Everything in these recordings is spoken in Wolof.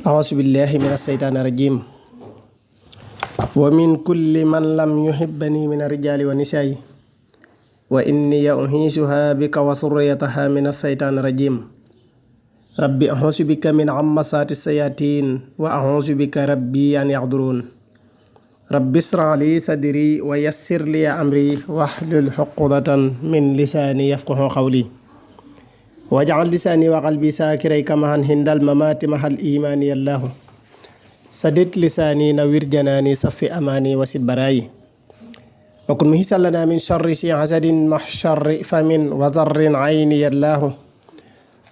أعوذ بالله من الشيطان الرجيم ومن كل من لم يحبني من الرجال والنساء وإني أعيذها بك وذريتها من الشيطان الرجيم ربي أعوذ بك من همزات الشياطين وأعوذ بك ربي أن يحضرون ربي اشرح لي صدري ويسر لي أمري واحلل عقدة من لساني يفقهوا قولي واجعل لساني وقلبي ساكري كما عند الممات مع الإيمان يا الله سدد لساني نوير جناني صفي أماني وسد براي وكن مهيسا لنا من شر حسد مع شر فم وضر عين يا الله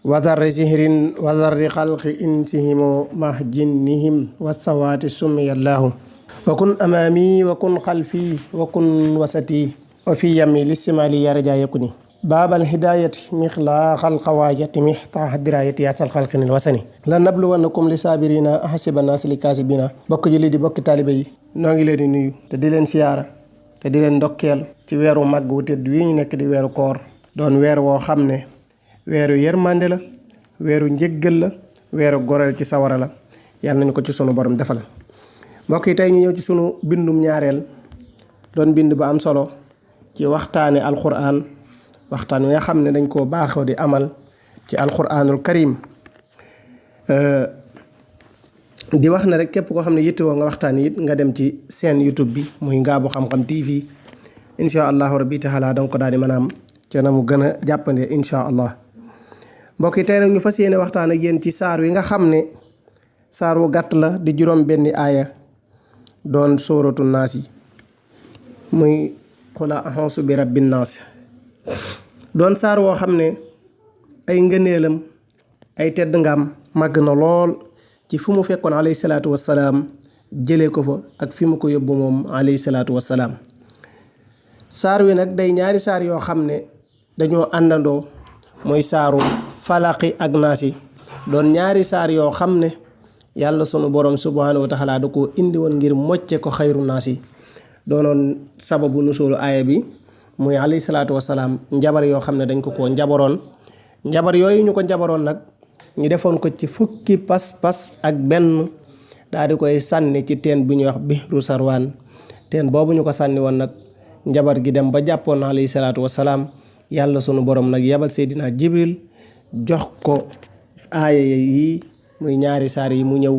وضر زهر وضر خلق إنسهم مع جنهم والسوات السم يا الله وكن أمامي وكن خلفي وكن وسطي وفي يمي للسمالي يا رجاء يكوني باب الهداية مخلاق القواجة محتاح الدراية ياسال خلق الوسني لنبلونكم لصابرين أحسب الناس لكاسبين bokk julli di bokk taalibe yi noo ngi leen di nuyu te di leen siyaara te di leen ndokkeel ci weeru màgg wu tedd wi ñu nekk di weeru koor doon weer woo xam ne weeru yërmande la weeru njëggal la weeru goreel ci sawara la yàlla nañu ko ci sunu borom defal mbokk yi tey ñu ñëw ci sunu bindum ñaareel doon bind bu am solo ci waxtaane alquran waxtaan wi nga xam ne dañ koo baaxoo di amal ci alquranul karim di wax ne rek képp koo xam ne yittewoo nga waxtaan it nga dem ci seen YouTube bi muy Ngaabu Xam-Xam TV insha allahu rabbi taala donc ko daal di mën a am ci na mu gën a jàppande insha allah mbokk yi tey nag ñu fas yéene waxtaan ak yéen ci saar wi nga xam ne saar wu gàtt la di juróom benni aaya doon sóoratu naas yi muy qul a'uuzu bi rabbin naas doon saar woo xam ne ay ngëneelam ay tedd ngaam màgg na lool ci fu mu fekkoon alayhi salaatu wassalaam jëlee ko fa ak fi mu ko yóbbu moom alayhi salaatu wassalaam saar wi nag day ñaari saar yoo xam ne dañoo àndandoo mooy saaru falaqi ak naasi doon ñaari saar yoo xam ne yàlla sunu borom subhaanahu wa taala da koo indi woon ngir mocce ko xayru naasi doonoon sababu nusulu aaya bi muy alayhi salaatu wassalaam njabar yoo xam ne dañ ko njabaroon njabar yooyu ñu ko njabaroon nag ñu defoon ko ci fukki pas-pas ak benn daal di koy sànni ci teen bu ñuy wax bihru sarwaan teen boobu ñu ko sànni woon nag njabar gi dem ba jàppoon alayhi salaatu wassalaam yàlla sunu borom nag yabal seydina jibril jox ko aaya yi muy ñaari saar yi mu ñëw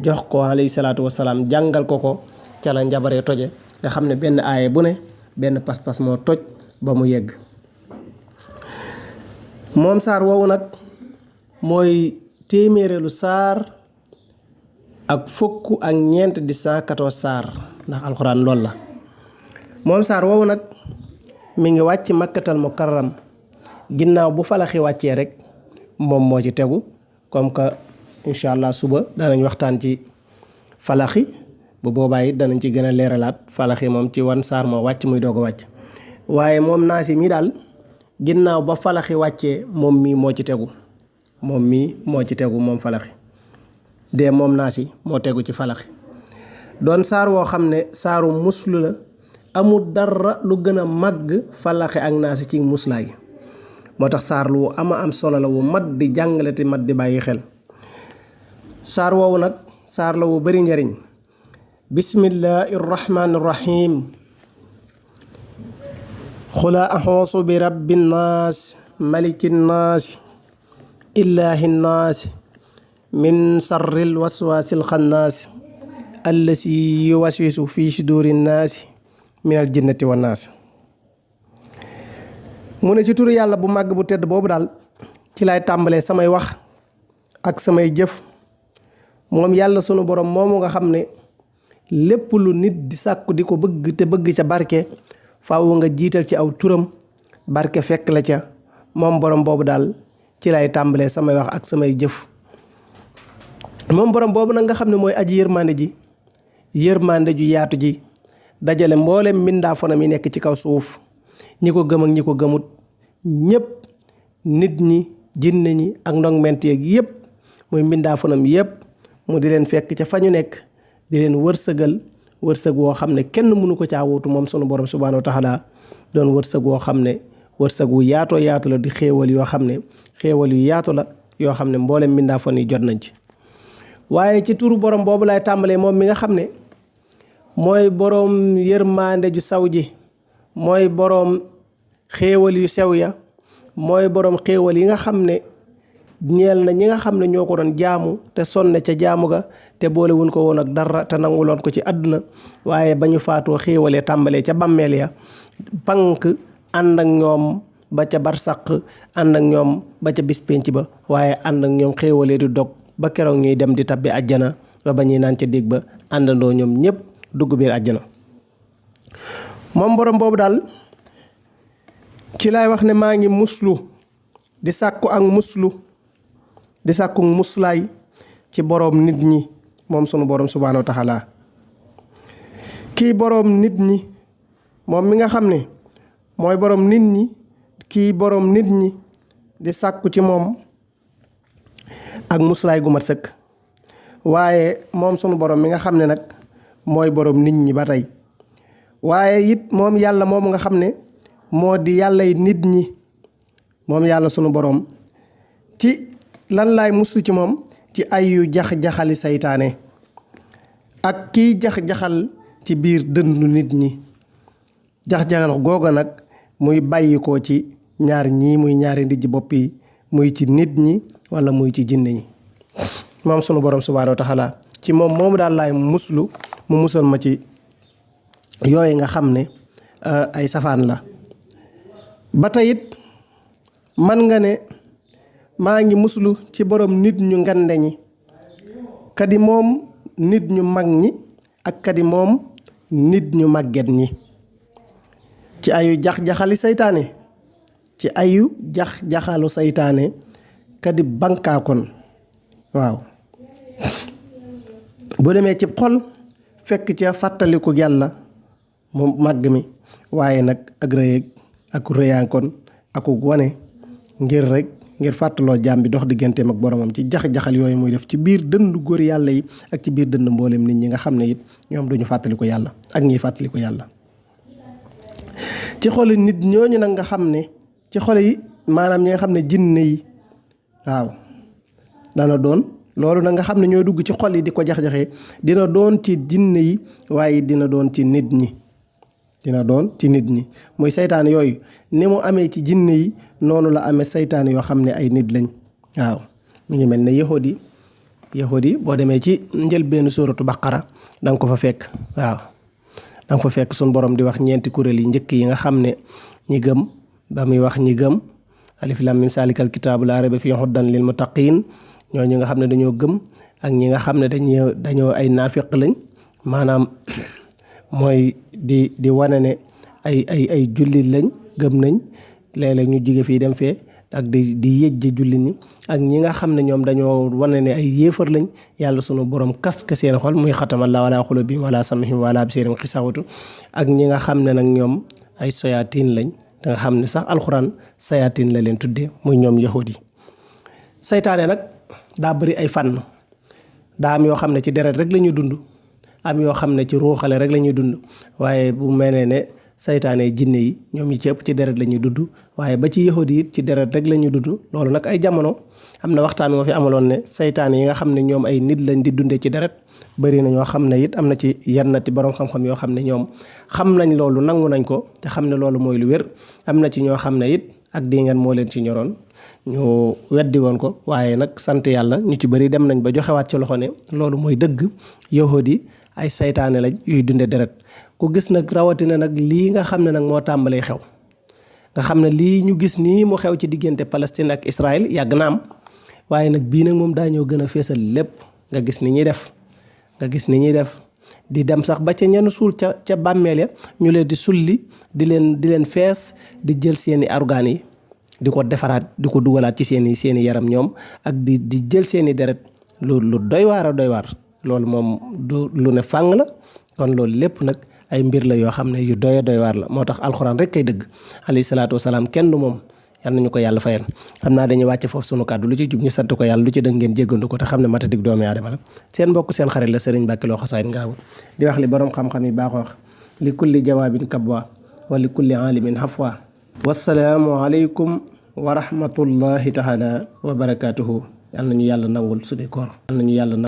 jox ko alayhi salaatu wassalaam jàngal ko ca la njabaree toje nga xam ne benn aaya bu ne benn pas-pas moo toj ba mu yegg moom saar woowu nag mooy téeméereelu saar ak fukk ak ñeent di 114 saar ndax alxuraan lool la moom saar woowu nag mi ngi wàcc makkatal mukarram ginnaaw bu falaxi wàccee rek moom moo ci tegu comme que incha allah suba danañ waxtaan ci falaxi bu boobaa it danañ ci gën a leeralaat falaxi moom ci wan saar moo wàcc muy doog a wàcc waaye moom naasi mi daal ginnaaw ba falaxi wàccee moom mii moo ci tegu moom falaxi de moom naasi moo tegu ci falaxi doon saar woo xam ne saaru muslu la amul dara lu gën a màgg falaxi ak naasi ci muslaay moo tax saar lu ama am solo la wu mat di jàngale te mat di bàyyi xel saar woowu nag saar la wu bari njariñ bismillahi irrahmani irrahim qul a'uuzu bi rabbin naas malikin naas illaahi naas min sarril waswaasil xannaas allasi yuwaswisu fi suduri naasi minal jinnati wan naas mu ne ci turu yàlla bu màgg bu tedd boobu daal ci lay tàmbalee samay wax ak samay jëf moom yàlla sunu borom moomu nga xam ne lépp lu nit di sàkku di ko bëgg te bëgg ca barke faaw nga jiital ci aw turam barke fekk la ca moom borom boobu daal ci lay tàmbalee samay wax ak samay jëf moom borom boobu nag nga xam ne mooy aji yërmande ju yaatu ji dajale mboolem mbindaafonam yi nekk ci kaw suuf ñi ko gëm ak ñi ko gëmut ñépp nit ñi jinne ñi ak ndongment yeeg yépp muy mbindaafonam yépp mu di leen fekk ca fa ñu nekk di leen wërsëg woo xam ne kenn mënu ko caa wuutu moom sunu borom subhaanahu wa taala doon wërsëg woo xam ne wërsëg wu yaatoo yaatu la di xéewal yoo xam ne xéewal yu yaatu la yoo xam ne mboolem mbindaafon yi jot nañ ci waaye ci turu borom boobu lay tàmbalee moom mi nga xam ne mooy borom yërmande ju saw ji, mooy borom xéewal yu sew ya, mooy borom xéewal yi nga xam ne ñeel na ñi nga xam ne ñoo ko doon jaamu te sonne ca jaamu ga te boole wuñ ko woon ak dara te nanguloon ko ci àdduna, waaye ba ñu faatoo xéewalee tàmbalee ca bàmmeel ya pank ànd ak ñoom ba ca barsàq, ànd ak ñoom ba ca bis pénc ba, waaye ànd ak ñoom xéewalee di dog ba keroog ñuy dem di tabbi àjjana ba ñuy naan ca dégg ba àndandoo ñoom ñépp dugg biir àjjana. moom borom boobu daal ci lay wax ne maa ngi muslu di sàkku ak muslu di sàkku muslaay ci boroom nit ñi, moom sunu boroom subhaanahu wa taala. kii boroom nit ñi moom mi nga xam ne mooy boroom nit ñi, kii boroom nit ñi di sàkku ci moom ak muslaay gu mat sëkk. waaye moom sunu boroom mi nga xam ne nag mooy boroom nit ñi ba tey, waaye it moom yàlla moom nga xam ne moo di yàllay nit ñi, moom yàlla sunu boroom ci lan laay muslu ci moom ci ayu jax-jaxali saytaane ak kiy jax-jaxal ci biir dëndu nit ñi. jax-jaxal googa nag muy bàyyi ko ci ñaar ñii, muy ñaari ndijji bopp yi, muy ci nit ñi wala muy ci jinne ñi. moom sunu borom subhaanahu wa taala ci moom moomu daal laay muslu mu musal ma ci yooyu nga xam ne ay safaan la. ba tey it man nga ne maa ngi muslu ci borom nit ñu ngande ñi, kadi moom nit ñu mag ñi ak kadi moom nit ñu màgget ñi, ci ayu jax-jaxali saytaane, ci ayu jax-jaxalu saytaane kadi bankaakon. waaw bu demee ci xol fekk ca fàttaliku yàlla mu màgg mi, waaye nag ak rëy ak rëyaankoon ak wane ngir fàttaloo jaam bi dox digganteem ak boromam ci jax-jaxal yooyu muy def ci biir dënd góor yàlla yi ak ci biir dënd mboolem nit ñi nga xam ne it ñoom duñu fàttaliku yàlla ak ñiy fàttaliku yàlla. ci xoli nit ñooñu nag nga xam ne ci xol yi maanaam ñi nga xam ne jinne yi, waaw dana doon loolu nag nga xam ne ñooy dugg ci xol yi di ko jax-jaxee, dina doon ci jinne yi waaye dina doon ci nit ñi, dina doon ci nit ñi. muy saytaan yooyu ni mu amee ci jinne yi noonu la amee saytaan yoo xam ne ay nit lañ. waaw mi ngi mel ne yahudi boo demee ci njëlbéenu suuratu baqara danga ko fa fekk. waaw danga fa fekk suñu borom di wax ñeenti kuréel yi njëkk yi nga xam ne ñi gëm, ba muy wax ñi gëm alif lam mim salikal kitaabu laa rayba fiihi hudan lil muttaqiin, ñooñu nga xam ne dañoo gëm ak ñi nga xam ne dañoo ay naafiq lañ, maanaam mooy di wane ne ay jullit lañ, gëm nañ, léeg-léeg ñu jóge fii dem fee ak di yëjje jullit ñi, ak ñi nga xam ne ñoom dañoo wane ne ay yéefar lañ, yàlla sunu borom kaska seen xol muy xatamallaahu alaa quluubihim wa alaa sam'ihim wa alaa absaarihim xisaawatu, ak ñi nga xam ne nag ñoom ay sayaatiin lañ, da nga xam ne sax alxuraan sayaatiin la leen tuddee, muy ñoom yahudi. saytaane nag daa bëri ay fànn, daa am yoo xam ne ci deret rek la ñuy dund, am yoo xam ne ci ruuxale rek la ñuy dund, waaye bu mel ne saytaane jinne yi ñoom ñi ci ëpp ci deret la ñuy dund, waaye ba ci yahudi it ci deret rek la ñuy dund. loolu nag ay jamono am na waxtaan moo fi amaloon ne saytaane yi nga xam ne ñoom ay nit lañ di dundee ci deret bëri na ñoo xam ne it am na ci yennati borom xam-xam yoo xam ne ñoom xam nañ loolu, nangu nañ ko te xam ne loolu mooy lu wér. am na ci ñoo xam ne it ak di ngeen moo leen ci ñoroon, ñu weddi woon ko, waaye nag sant yàlla ñu ci bëri dem nañ ba joxewaat ci loxo ne loolu mooy dëgg. yahudi ay saytaane lañ yuy dunde deret. ku gis nag rawatina nag lii nga xam ne nag moo tàmbalee xew, nga xam ne lii ñu gis nii mu xew ci diggante Palestine ak Israël yàgg na am, waaye nag bii nag moom daa ñoo gën a feesal lépp. nga gis ni ñuy def di dem sax ba ca ñenn suul ca bàmmeel ya ñu leen di sulli di leen fees, di jël seeni organes yi di ko defaraat, di ko dugalaat ci seeni yaram ñoom, ak di jël seeni deret. lu doy waar a doy waar, loolu moom du lu ne fàng la. kon loolu lépp nag ay mbir la yoo xam ne yu doy waar la. moo tax alxuraan rek kay dëgg, alayhi salaatu wasalaam kenn du moom. yal nañu ko yàlla fayal. xam naa dañuy wàcc foofu sunu kàddu, lu ci jub ñu sant ko yàlla, lu ci dëng ngeen jéggandu ko te xam ne matadik doomi aadama la. seen mbokk seen xarit la Serigne Mbacke Lo Xasaayid Ngaabu di wax li borom xam-xam yi baaxoo wax, li kulli jawaabin kabwa wa li kulli aalimin hafwa. wassalaamu aleykum wa rahmatullahi taala wa barakaatuhu. yal nañu yàlla nangul suñu koor, yal nañu yàlla